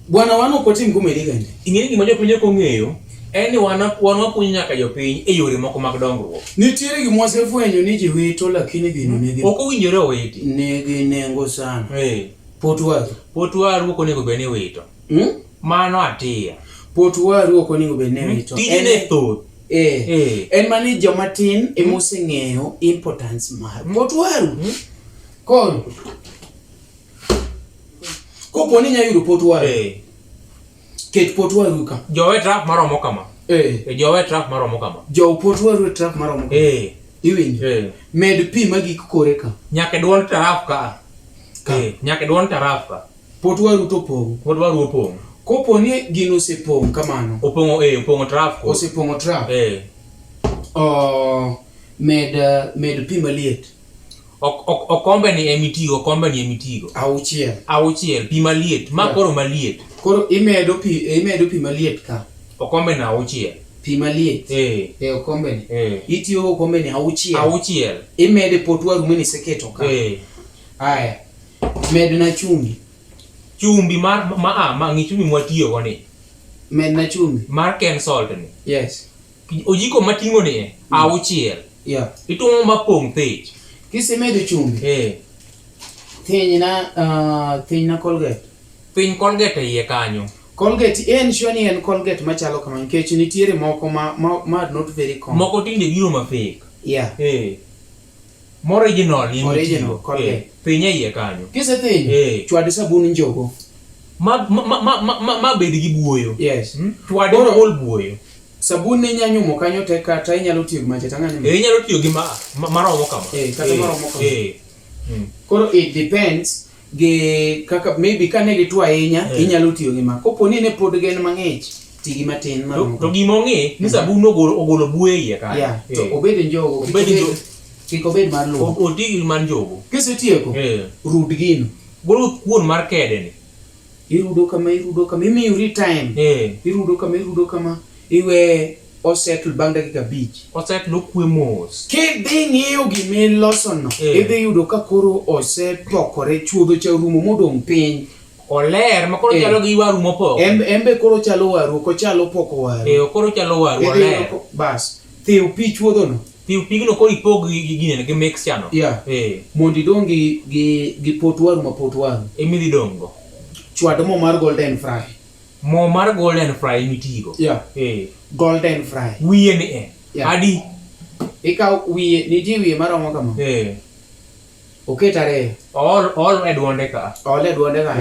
Bwana wan ok watim comedy kende. Ing'e ni gima jopiny ok ong'eyo en ni wan wan wapuonjo nyaka jopiny e yore moko mag dongruok. Nitiere gima wasefwenyo ni ji wito lakini gino nigi Ok owinjore owiti. nigi nengo sana. Eh. Pot waru. Pot waru ok onego bed ni iwito. Hmm? Mano atiya. Pot waru ok onego bed ni iwito. Tijene thoth. Eh. Eh. En mana ni joma tin ema oseng'eyo importance mar pot waru. Koro kopo ni inya yudo pot waru, Eh. ket pot waru ka. Jowe trap maromo kama. Eh. Eh, Jowe trap maromo kama. Jow pot waru e trap maromo kama. Eh. Iwinjo? Eh. Med pi magik kore ka. Nyaka e duond taraf ka. Ka. Eh, nyaka e duond taraf ka. Pot waru to pong'. Pot waru opong'. Kopo ni gino osepong' kamano, Opong'o eh, opong'o traf koro. osepong'o trap, Eh. oh, med, med pi maliet Ok, ok, okombe ni emitigo, okombe ni emitigo. Auchiel. Auchiel, pi maliet, ma Yeah. koro maliet. Koro imedo pi maliet ka. Okombe na auchiel. Pi maliet e okombe ni. Itiyo gi okombe ni auchiel. Auchiel. Imede pot waru miniseketo ka. Aya. Medna chumbi. Chumbi mar ma a ma ng'i chumbi mwatiyo go ni. Medna chumbi. Mar Ken salt ni. Yes. Ojiko mating'o ni e, auchiel. Ituomo mapong' thich. Kisemedo chumbi. Thinyna Colgate. Thiny Colgate e iye kanyo. Colgate en sure ni en Colgate machalo kama nikech nitiere moko ma are not very common. Moko tinde biro ma fake. Moriginal ni Original, mitigo. Colgate. Thiny e iye kanyo. Kisethinyo, chwad sabun njogo. Ma bed gi buoyo. Yes. Chwade Koro- ma gol buoyo. Sabun ni inya nyumo kanyo te kata inyalo tiyo gi mache tang'ani. Inyalo tiyo gi maromo kama. Kata maromo kama. Koro it depends gi kaka maybe kane gituo ahinya inyalo tiyo gi ma. Kopo ni ne pod gin mang'ich, ti gi matin To, maromo to kama. gima ong'e ni sabun ogolo buoyo e iye kanyo. Yeah, to obed njogo. Kik Obed njogo. Kik obed mar lowo. Oti gi mar njogo. Kisetieko, rud gino. Golo kuon mar kede ni. Irudo kama, irudo kama, imiyori time. Irudo kama, irudo kama, iwe osettle bang' dakika 5. Osettle okwe mos. Kidhi ng'iyo gimilosono, idhi yudo ka koro osepokore, chuodho cha orumo modong' piny. Oler ma koro chalo gi waru mopoko. En be koro chalo waru, ok ochalo poko waru. Koro chalo waru, Idhi yudo oler. Bas, thiw pi chuodhono. Thiw pigno koro ipog gi ginene, gi mixture no. Mondo idong' gi pot waru ma pot waru. Ema idhi dong' go. Chwad mo mar Golden Fry. Mo mar Golden Fry mitigo. Golden Fry. Wiye ni e. Adi. Ikaw wiye, nitie wiye maromo kama. Oket ariyo. Ol e duonde ka. Ol e duonde ka.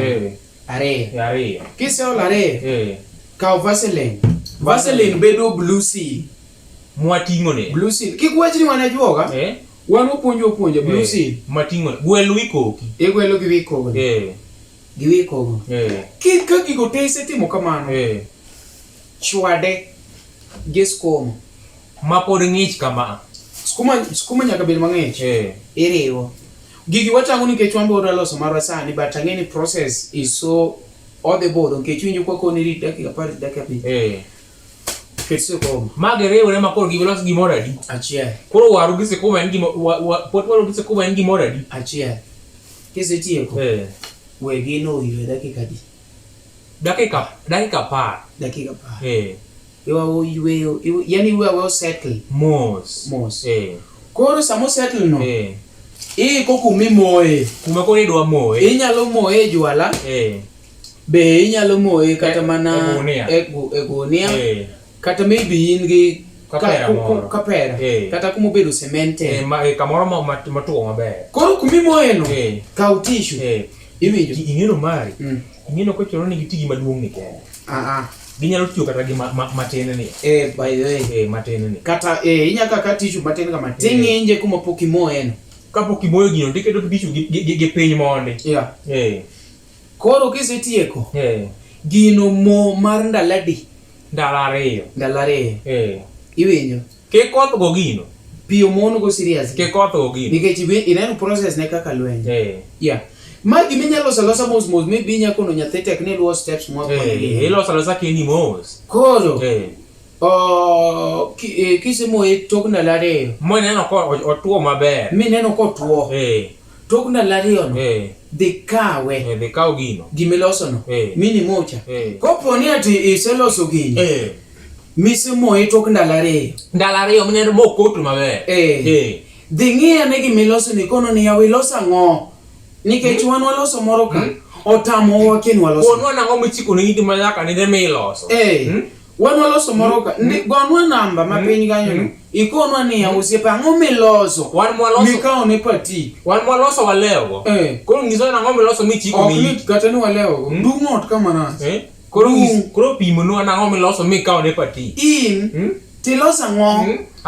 Ariyo. Ariyo. Kiseolo ariyo. Kaw Vaseline. Vaseline bedo blue seal. Mwating'o ni. Blue seal. Kik wach ni wan ajuoga. Wan wapuonjo wapuonjo blue seal. Mwating'o ni. Gwel wi koki. Igwelo gi wi kogo. Gi wi kogo. Ki ka gigo te isetimo kamano. Chwade gi skuma. Ma pod ng'ich kama. Skuma nyaka bed mang'ich. Iriwo. Gigi watang'o nikech wan be wadwa loso marwa sani, but ang'e ni process is so odhi budho nikech iwinjo kwa koni rit dakika 10, dakika 5. Ket sikuma. Ma giriwre ma koro gilos gimoro adi? Achiel. Koro waru gi sikuma en gima, wa, wa, pot waru gi sikuma en gimoro adi? Achiel. Kisetieko, we gino oywe dakika adi? Dakika 10. Dakika 10. Iwe oyweyo, iwe, yani iwe awe osettle. Mos. Mos. Koro sama osettle no, iiko kuma imoye. Kuma koro idwa moye. Inyalo moye e jwala. Be inyalo moye kata mana E gunia. E gunia. Kata maybe in gi Kapera moro. kapera. Kata kuma obedo cemented. Kamoro matuo maber. Koro kuma imoye no, kaw tissue. Iwinjo? Ing'eno mari. Ing'eno kochuno ni giti gi maduong' ni kende. Ginyalo tiyo kata gi matin ni. By the way. Matin ni. Kata inyaka ka tissue matin kama. Ting'inje kuma pok imoye no. Kapok imoyo gino, tiketo tissue gi piny mondi. Koro kisetieko, gino mo mar ndalo adi? Ndalo ariyo. Ndalo ariyo. Iwinjo? Kik koth go gino. Pi omon go seriously. Kik koth go gino. Nikech ineno process ne kaka lweny. Ma gima inyalo loso alosa mos mos, maybe inya kono nyathi tek ni luwo steps mwa koni gi. Iloso alosa kendi mos. Koro, kisemoye tok ndalo ariyo. Mineno ka otuo maber. Mineno ka otuo. Tok ndalo ariyo no, dhi kawe. Dhi kaw gino. Gimiloso no. Mini mocha. Kopo ni ati iseloso gini. Misemoye tok ndalo ariyo. Ndalo ariyo mineno mokoto maber. Dhi ng'i ane gimiloso ni kono ni yawa iloso ang'o? Nikech wan waloso moro ka. Otamowa kendo waloso. Konwa nang'o michiko ne iti ma nyaka ninde miloso. Wan waloso moro ka. Gonwa namba ma piny kanyo no. Ikonwa niya osiepe ang'o miloso? Wan mwaloso. Mikawo ne patik. Wan mwaloso walewgo. Koro nyiso nang'o miloso michiko Ok ne ni iti. kata ni walewgo. Dung' ot ka manas. Koro koro pimonwa nang'o miloso mikawo ne patik. In tiloso ang'o?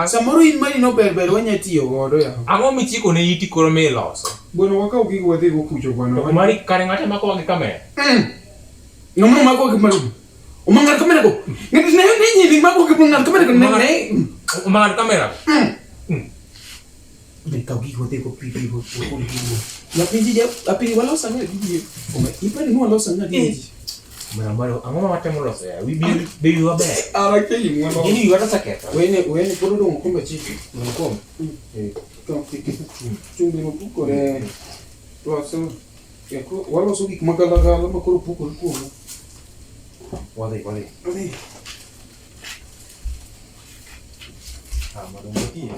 Samoro in mari no ber ber wanya tiyo godo ya. Ang'o michiko ne iti koro miloso? Bwana wakaw gigo wadhi go kucho bwana. To mari kare ng'ate mako gi kamera. Ng'ama mako gi kamera. Umang'ad kamera go. Ng'ati ne ne nyiri mako gi ng'ad kamera go ne ne. Umang'ad kamera. Be kaw gigo wadhi go pi pi go go gigo. Japinji ja apinji waloso ang'o gigi. Ome ipani ni waloso ang'o gigi. Mara mara ang'o ma watemo loso ya? Wi bi be wiwa ber. Ara ke yimwa. Gini wiwa oseketho. Wene wene pod odong' okombe achiel. Okombe. Chumbi no pukore. Loso. Waloso gik magalagala ma koro pukore kuomwa. Wadhi wadhi. Wadhi. Ah, madong' nitie.